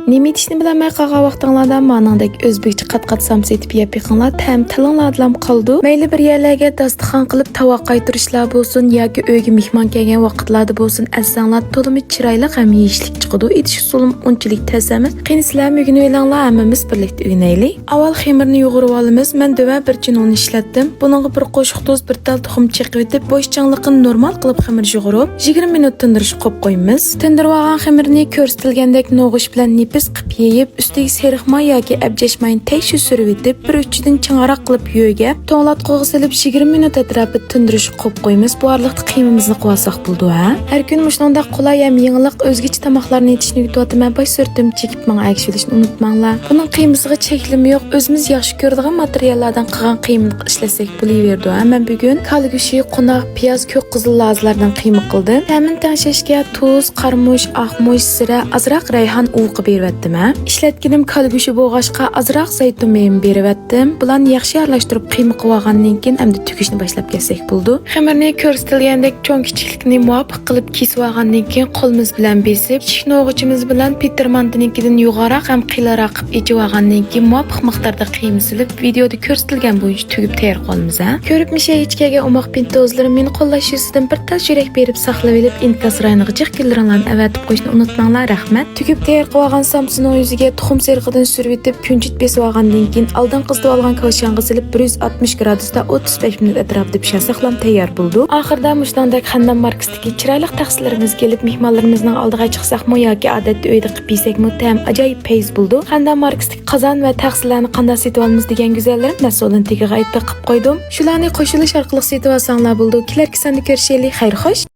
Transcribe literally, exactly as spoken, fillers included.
نېمە ئېتىشنى بىلەلمەي قالغان ۋاقتىڭلاردا مانىڭدەك ئۆزبېكچە قات-قات سامسا ئېتىپ يەپ بېقىڭلار، تەم تىلىڭلاردىلا قالىدۇ. مەيلى بىر يەرلەرگە داستىخان قىلىپ تاۋاق قايتۇرۇشلار بولسۇن ياكى ئۆيگە مېھمان كەلگەن ۋاقىتلاردا بولسۇن، ئەتسەڭلار تولىمۇ چىرايلىق ھەم يېيىشلىك چىقىدۇ. ئېتىش ئۇسۇلىمۇ ئۇنچىلىك تەس ئەمەس. قېنى سىلەرمۇ ئۆگىنىۋېلىڭلار، ھەممىمىز بىرلىكتە ئۆگىنەيلى. ئاۋۋال خېمىرنى يۇغۇرۇۋالىمىز. مەن دۆۋە بىر چىن ئۇن ئىشلەتتىم. بۇنىڭغا بىر قوشۇق تۇز، بىر تال تۇخۇم چېقىۋېتىپ، بوشچانلىقىنى نورمال قىلىپ خېمىر يۇغۇرۇپ، يىگىرمە مىنۇت تىندۇرۇشقا قويۇپ قويىمىز. تىندۇرۇۋالغان خېمىرنى كۆرسىتىلگەندەك نوغۇچ بىلەن نېپىز قىلىپ يېيىپ، ئۈستىگە سېرىق ماي ياكى ئەبجەش ماينى تەكشى سۈرۈۋېتىپ، بىر ئۇچىدىن چىڭراق قىلىپ يۆگەپ، توڭلاتقۇغا سېلىپ يىگىرمە مىنۇت ئەتراپىدا تىندۇرۇشقا قويۇپ قويىمىز. بۇ ئارىلىقتا قىيمىمىزنى قىلىۋالساق بولىدۇ ھە. ھەر كۈنى مۇشۇنداق قولاي ھەم يېڭىلىق، ئۆزگىچە تاماقلارنى ئېتىشنى ئۆگىتىۋاتىمەن. باش سۈرىتىمنى چېكىپ ماڭا ئەگىشىۋېلىشنى ئۇنتۇماڭلار. بۇنىڭ قىيمىسىغا چەكلىمە يوق. ئۆزىمىز ياخشى كۆرىدىغان ماتېرىياللاردىن قىلغان قىيمىنى ئىشلەتسەك بولۇۋېرىدۇ ھە. مەن بۈگۈن كالا گۆشى، قوناق، پىياز، كۆك قىزىل لازىلاردىن قىيما قىلدىم. تەمىنى تەڭشەشكە تۇز، قارىمۇچ، ئاقمۇچ، زىرە، ئازراق رەيھان ئۇۋىقى بېرىۋەتتىم ھە. ئىشلەتكىنىم كالا گۆشى بولغاچقا ئازراق زەيتۇن مېيىمۇ بېرىۋەتتىم. بۇلارنى ياخشى ئارىلاشتۇرۇپ قىيما قىلىۋالغاندىن كېيىن ئەمدى تۈگۈشنى باشلاپ كەتسەك بولىدۇ. خېمىرنى كۆرسىتىلگەندەك چوڭ كىچىكلىكنى مۇۋاپىق قىلىپ كېسىۋالغاندىن كېيىن قولىمىز بىلەن بېسىپ، كىچىك نوغۇچىمىز بىلەن پېتىر مانتىنىڭكىدىن يۇقىرىراق ھەم قىيلاراق قىلىپ ئېچىۋالغاندىن كېيىن مۇۋاپىق مىقداردا قىيما سېلىپ، ۋىدېئودا كۆرسىتىلگەن بويىچە تۈگۈپ تەييار قىلىۋالىمىز ھە. كۆرۈپ مىشەي ئىچكەرگە ئوماق پىنتوزلىرىم مېنى قوللاش يۈزىسىدىن بىر تال يۈرەك بېرىپ ساقلىۋېلىپ، ئىنكاس رايونىغا جىق گۈللىرىڭلارنى ئەۋەتىپ قويۇشنى ئۇنتۇماڭلار، رەھمەت. تۈگۈپ تەييار قىلىۋالغان سامسىنىڭ يۈزىگە تۇخۇم سېرىقىدىن سۈرۈۋېتىپ، كۈنجۈت بېسىۋالغاندىن كېيىن، ئالدىن قىزىتىۋالغان كاۋشانغا سېلىپ، بىر يۈز ئاتمىش گرادۇستا ئوتتۇز بەش مىنۇت ئەتراپىدا پىشۇرساقلام تەييار بولىدۇ. ئاخىرىدا مۇشۇنىڭدەك خەندان ماركىسىدىكى چىرايلىق تەخسىلىرىمىزگە كېلىپ، مېھمانلىرىمىزنىڭ ئالدىغا چىقساقمۇ ياكى ئادەتتە ئۆيدە قىلىپ يېسەكمۇ، تەم ئاجايىپ پەيز بولىدۇ. خەندان ماركىسىدىكى قازان ۋە تەخسىلەرنى قانداق سېتىۋالىمىز دېگەن گۈزەللىرىم، مەسئۇلنىڭ تېگىغا ئېيتىپ بېقىپ قويدۇم. شۇلارنى قوشۇلۇش ئارقىلىق سېتىۋالساڭلار بولىدۇ. كېلەركى ساندا كۆرۈشەيلى. خەير خوش.